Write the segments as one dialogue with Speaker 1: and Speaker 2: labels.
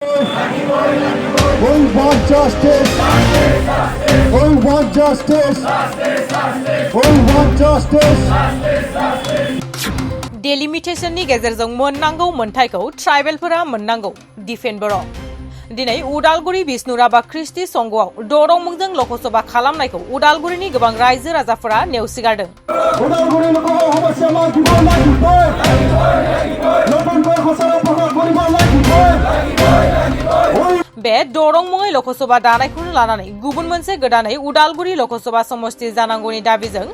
Speaker 1: We want justice. We want justice. We want justice.
Speaker 2: Delimitation ni गेजेरजों मोननांगौ मोनथायखौ ट्राइबेलफोरा मोननांगौ डिफेन्ड बर' दिनै उदालगुरि बिष्णुराभा ख्रिस्टि संघआव दरं मुंजों लकसभा खालामनायखौ उदालगुरिनि गोबां रायजो राजाफोरा नेवसिगारदों। बे दरं मुङै लकसभा दानायखौनो लानानै गुबुन मोनसे गोदानै उदालगुरि लकसभा समष्टि जानांगौनि दाबिजों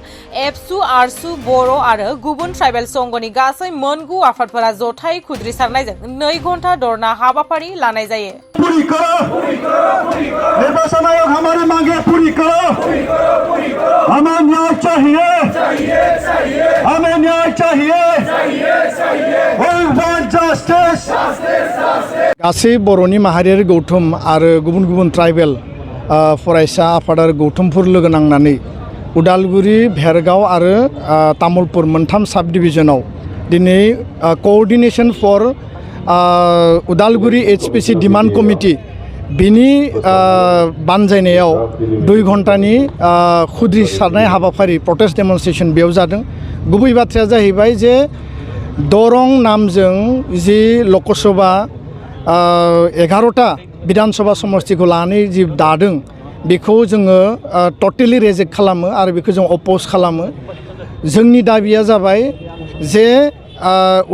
Speaker 2: एबसु आरसु बर' आरो गुबुन ट्राइबेल संघनि गासै मोनगु आफादफोरा जथाय खुद्रिसारनायजों 2 घन्टा धरना हाबाफारि लानाय जायो।
Speaker 1: पूरी करो निर्वाचन आयोग हमारी मांगे पूरी करो हमें न्याय चाहिए हमें न्याय चाहिए We want justice.
Speaker 3: गासै बर'नि माहारियारि गौथुम आरो गुबुन गुबुन ट्राइबेल फरायसा आफाद आरो गौथुमफोर लोगो नांनानै उदालगुरि भेरगाव आरो तामुलपुर मोनथाम साब डिभिजनाव दिनै coordination for Udalguri HPC demand committee बिनि बानजायनायाव 2 घन्टानि खुद्रिसारनाय हाबाफारि प्रटेस्ट डेमनस्ट्रेशन बेयाव जादों। गुबै बाथ्राया जाहैबाय जे दरं नामजों जि लकसभा 11टा विधानसभा समष्टिखौ लानानै जि दादों बेखौ जोङो टटेलि रिजेक्ट खालामो आरो बेखौ जों अपोज खालामो। जोंनि दाबिया जाबाय जे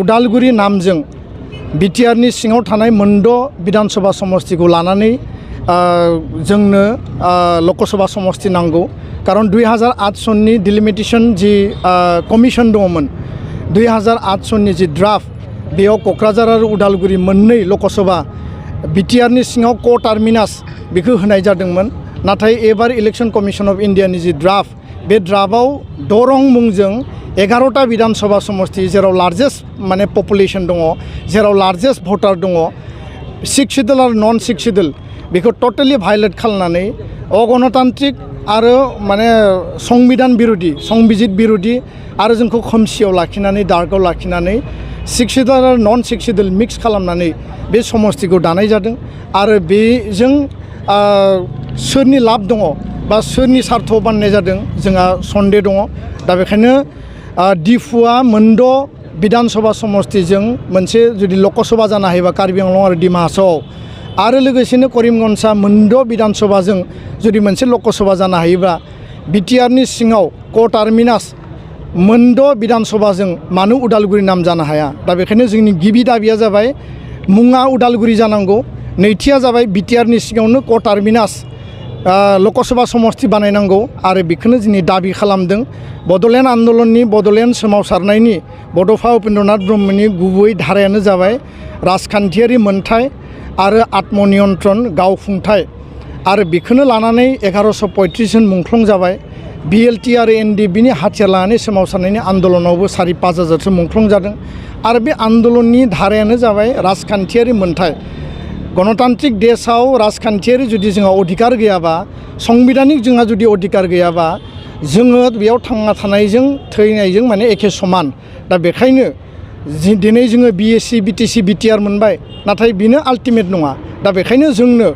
Speaker 3: उदालगुरि नामजों बिटिआरनि सिङाव थानाय मोनद' विधानसभा समष्टिखौ लानानै जोंनो लकसभा समष्टि नांगौ। खारन 2008 सननि डिलिमिटेशन जि कमिशन दङमोन 2008 सननि जि ड्राफ्ट बेयाव क'क्राझार आरो उदालगुरि मोननै लकसभा बिटिआरनि सिङाव क टार्मिनास बेखौ होनाय जादोंमोन। नाथाय एबार इलेक्शन कमिशन अफ इन्डियानि जि ड्राफ्ट बे ड्राफ्टआव दरं मुंजों 11टा विधानसभा समष्टि जेराव लार्जेस्ट माने पपुलेशन दङ जेराव लार्जेस्ट भटार दङ 6 शिड्यूल आरो नन 6 शिड्यूल बेखौ टटेलि भायलेट खालामनानै अगणतान्त्रिक आरो माने संविधान बिरोधी संबिजित बिरोधी आरो जोंखौ खोमसियाव लाखिनानै डार्कआव लाखिनानै 6 शिड्यूल आरो नन 6 शिड्यूल मिक्स खालामनानै बे समष्टिखौ दानाय जादों। आरो बेजों सोरनि लाब दङ बा सोरनि सार्थ बानायनाय जादों जोंहा सन्देह दङ। दा बेखायनो डिफुआ मोनद' विधानसभा समष्टिजों मोनसे जुदि लकसभा जानो हायोबा कार्बि आंलं आरो डिमा हासावआव आरो लोगोसेनो करिमगन्जआ मोनद' विधानसभाजों जुदि मोनसे लकसभा जानो हायोबा बिटिआरनि सिङाव क टार्मिनास मोनद' विधानसभाजों मानो उदालगुरि नाम जानो हाया। दा बेखायनो जोंनि गिबि दाबिया जाबाय मुङा उदालगुरि जानांगौ। नैथिया जाबाय बिटिआरनि सिङावनो क टार्मिनास लकसभा समष्टि बानायनांगौ आरो बेखौनो जोंनि दाबि खालामदों। बड'लेण्ड आन्दलननि बड'लेण्ड सोमावसारनायनि बड'फा उपेन्द्रनाथ ब्रह्मनि गुबै धारायानो जाबाय राजखान्थियारि मोनथाय आरो आत्मनियन्त्रण गावखुंथाय आरो बेखौनो लानानै 1135 जन मुंख्लं जाबाय। BLT आरो NDBनि हाथियार लानानै सोमावसारनायनि आन्दलनावबो 4,500 मुंख्लं जादों आरो बे आन्दलननि धारायानो जाबाय राजखान्थियारि मोनथाय। गणतान्त्रिक देशआव राजखान्थियारि जुदि जोंहा अधिकार गैयाबा संविधानिक जोंहा जुदि अधिकार गैयाबा जोङो बेयाव थांना थानायजों थैनायजों माने एखे समान। दा बेखायनो दिनै जोङो BSc BTC BTR मोनबाय नाथाय बेनो आल्टिमेट नङा। दा बेखायनो जोंनो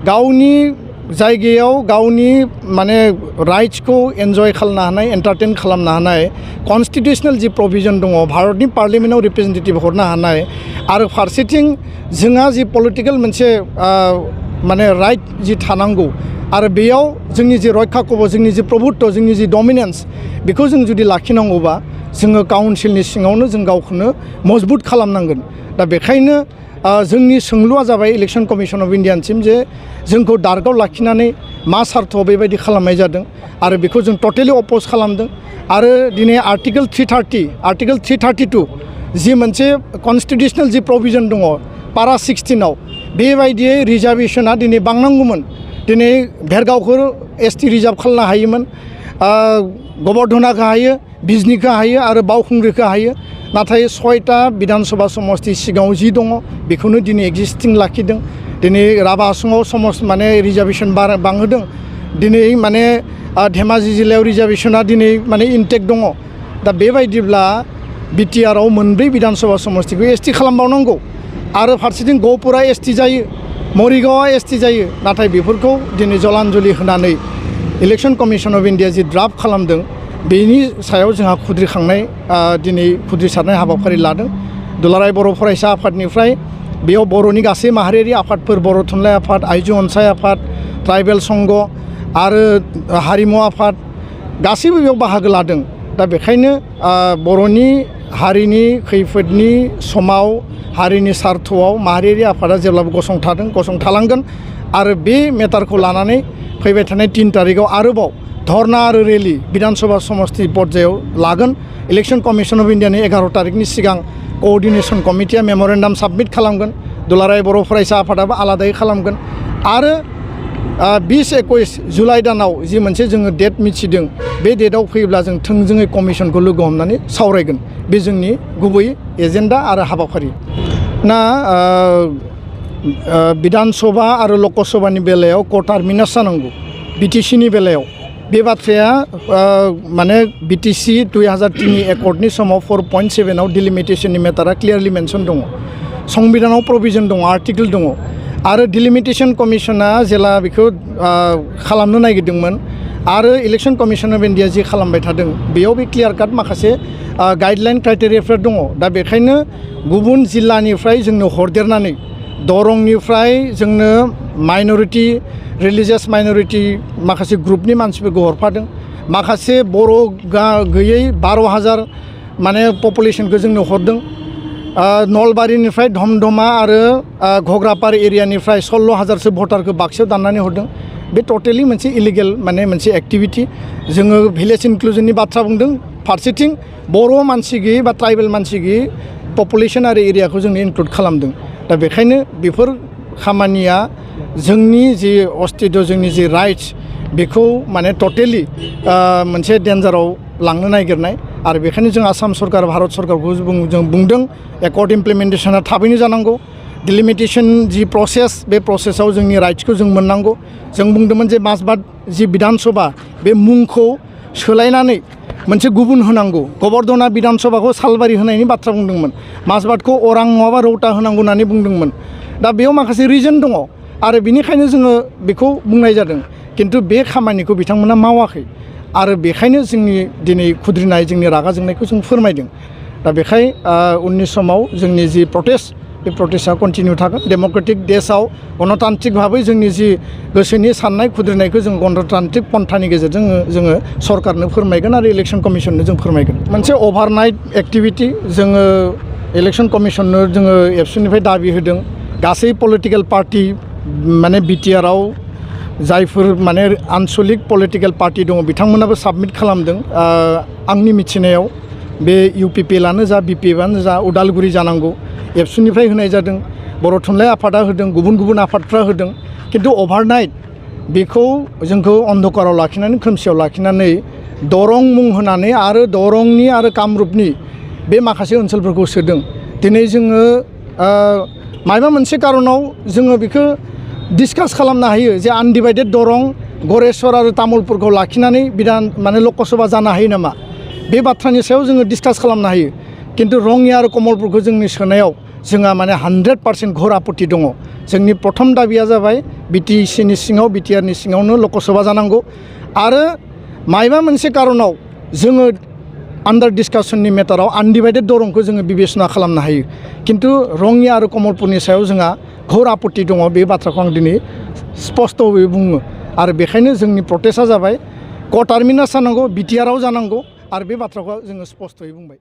Speaker 3: गावनि जायगायाव गावनि माने राइट्सखौ एन्जय खालामनो हानाय एन्टारटेन खालामनो हानाय कन्स्टिटिउसनेल जि प्रभिजन दङ भारतनि पार्लियामेन्टआव रिप्रेजेन्टेटिभ हरनो हानाय आरो फारसेथिं जोंहा जि पलिटिकेल मोनसे माने राइट जि थानांगौ आरो बेयाव जोंनि जि रैखा कवच जोंनि जि प्रभुत्व जोंनि जि डमिनेन्स बेखौ जों जुदि लाखिनांगौबा जोङो काउन्सिलनि सिङावनो जों गावखौनो मजबुत खालामनांगोन। दा बेखायनो जोंनि सोंलुआ जाबाय इलेक्शन कमिशन अफ इन्डियानिसिम जे जोंखौ डार्कआव लाखिनानै मा सार्थआव बेबायदि खालामनाय जादों आरो बेखौ जों टटेलि अपोज खालामदों। आरो दिनै आर्टिकल 332 जि मोनसे कन्स्टिटिउसनेल जि प्रभिजन दङ पारा 16आव बेबायदियै रिजार्भेशना दिनै बांनांगौमोन। दिनै भेरगावखौ ST रिजार्भ खालामनो हायोमोन, गोबर्धनाखौ हायो, बिजनीखौ हायो आरो बावखुंग्रिखौ हायो। नाथाय 6टा विधानसभा समष्टि सिगाङाव जि दङ बेखौनो दिनै एक्जिस्टिं लाखिदों। दिनै राभा हासङाव माने रिजार्भेशन बांहोदों। दिनै माने धेमाजि जिल्लायाव रिजार्भेशना दिनै माने इनटेक दङ। दा बेबायदिब्ला बिटिआरआव मोनब्रै विधानसभा समष्टिखौ ST खालामबावनांगौ आरो फारसेथिं गहपुरा ST जायो मरिगावआ एसटि जायो नाथाय बेफोरखौ दिनै जलान्जलि होनानै election commission of India G draft खालामदों बेनि सायाव जोंहा खुद्रिखांनाय दिनै खुद्रिसारनाय हाबाफारि लादों दुलाराय बर' फरायसा आफादनिफ्राय बेयाव बर'नि गासै माहारियारि आफादफोर बर' थुनलाइ आफाद आइजो अनसाय आफाद ट्राइबेल संघ आरो हारिमु आफाद गासैबो बेयाव बाहागो लादों दा बेखायनो बर'नि हारिनि खैफोदनि समाव हारिनि सार्थआव माहारियारि आफादा जेब्लाबो गसंथालांगोन आरो बे मेटारखौ लानानै फैबाय थानाय 3 तारिखआव आरोबाव धरना आरो रेलि विधानसभा समष्टि पर्यायाव लागोन इलेक्शन कमिशन अफ इन्डियानि 11 तारिखनि सिगां कोअर्डिनेशन कमिटिया मेमोरेन्डाम साबमिट खालामगोन दुलाराय बर' फरायसा आफादाबो आलादायै खालामगोन आरो 20-21 जुलाइ दानाव जि मोनसे जोङो डेट मिथिदों बे डेटआव फैयोब्ला जों थोंजोङै कमिशनखौ लोगो हमनानै सावरायगोन बे जोंनि गुबै एजेन्डा आरो हाबाफारि ना विधानसभा आरो लकसभानि बेलायाव कटार्मिनास जानांगौ बिटिसिनि बेलायाव बे बाथ्राया माने बिटिसि 2003 एकर्डनि समाव 4.7 आव डिलिमिटेशननि मेटारा क्लियारलि मेनसन दङ संबिधानाव प्रभिजन दङ आर्टिकल दङ आरो डिलिमिटेशन कमिशना जेला बेखौ खालामनो नागिरदोंमोन आरो इलेक्शन कमिशन अफ इन्डिया जि खालामबाय थादों बेयाव बे क्लियार काट माखासे गाइडलाइन क्राइटेरियाफोर दङ दा बेखायनो गुबुन जिल्लानिफ्राय जोंनो हरदेरनानै दरंनिफ्राय जोंनो माइनरिटि रिलिजियास माइनरिटि माखासे ग्रुपनि मानसिफोरखौ हरफादों माखासे बर' गैयै 12,000 माने पपुलेशनखौ जोंनो हरदों नलबारिनिफ्राय धमधमा आरो घग्रापार एरियानिफ्राय 16,000सो भटारखौ बाक्सायाव दाननानै हरदों बे टटेलि मोनसे इलिगेल माने मोनसे एक्टिभिटी जोङो भिलेज इनक्लुजननि बाथ्रा बुंदों फारसेथिं बर' मानसि गैयै बा ट्राइबेल मानसि गैयै पपुलेशन आरो एरियाखौ जोंनो इनक्लुड खालामदों दा बेखायनो बेफोर खामानिया जोंनि जि अस्तित्व जोंनि जि राइट्स बेखौ माने टटेलि मोनसे डेन्जाराव लांनो नागिरनाय आरो बेखायनो जों आसाम सरकार भारत सरकारखौ जों बुंदों एकर्ड इमप्लिमेन्टेशना थाबैनो जानांगौ डिलिमिटेशन जि प्रसेस बे प्रसेसआव जोंनि राइट्सखौ जों मोननांगौ जों बुंदोंमोन जे माजबाट जि विधानसभा बे मुंखौ सोलायनानै मोनसे गुबुन होनांगौ गबर्धना विधानसभाखौ सालबारि होनायनि बाथ्रा बुंदोंमोन माजबाटखौ अरां नङाबा रौता होनांगौ होननानै बुंदोंमोन दा बेयाव माखासे रिजन दङ आरो बेनिखायनो जोङो बेखौ बुंनाय जादों किन्तु बे खामानिखौ बिथांमोना मावाखै आरो बेखायनो जोंनि दिनै खुद्रिनाय जोंनि रागा जोंनायखौ जों फोरमायदों दा बेखाय उननि समाव जोंनि जि प्रटेस्ट बे प्रटेस्टआ कन्टिनिउ थागोन डेम'क्रेटिक देशआव गणतान्त्रिक भाबै जोंनि जि गोसोनि साननाय खुद्रिनायखौ जों गणतान्त्रिक पन्थानि गेजेरजों जोङो सरकारनो फोरमायगोन आरो इलेक्शन कमिशननो जों फोरमायगोन मोनसे अभारनाइट एक्टिभिटी जोङो इलेक्शन कमिशननो जोङो एबसुनिफ्राय दाबि होदों गासै पलिटिकेल पार्टी माने बिटिआरआव जायफोर माने आनसलिक पलिटिकेल पार्टी दङ बिथांमोनाबो साबमिट खालामदों आंनि मिथिनायाव बे इउपिपिएलआनो जा बिपिएफआनो जा उदालगुरि जानांगौ एबसुनिफ्राय होनाय जादों बर' थुनलाइ आफादा होदों गुबुन आफादफ्रा होदों किन्तु अभारनाइट बेखौ जोंखौ अन्धकाराव लाखिनानै खोमसियाव लाखिनानै दरं मुं होनानै आरो दरंनि आरो कामरुपनि बे माखासे ओनसोलफोरखौ सोदों दिनै जोङो माबा मोनसे कारनाव जोङो बेखौ डिसकास खालामनो हायो जे आनडिभाइडेड दरं गरेस्वर आरो तामुलपुरखौ लाखिनानै बिधान माने लकसभा जानो हायो नामा बे बाथ्रानि सायाव जोङो डिसकास खालामनो हायो किन्तु रङिया आरो कमलपुरखौ जोंनि सोनायाव जोंहा माने 100% घोर आपत्ति दङ जोंनि प्रथम दाबिया जाबाय बिटिसिनि सिङाव बिटिआरनि सिङावनो लकसभा जानांगौ आरो मायबा मोनसे कारनाव जोङो आन्डार डिसकासननि मेटाराव आनडिभाइडेड दरंखौ जोङो बिबेचना खालामनो हायो किन्तु रङिया आरो कमलपुरनि सायाव जोंहा घोर आपत्ति दङ बे बाथ्राखौ आं दिनै स्पष्टयै बुङो आरो बेखायनो जोंनि प्रटेस्टआ जाबाय कटार्मिनास जानांगौ बिटिआरआव जानांगौ आरो बे बाथ्राखौ जोङो स्पष्टयै बुंबाय।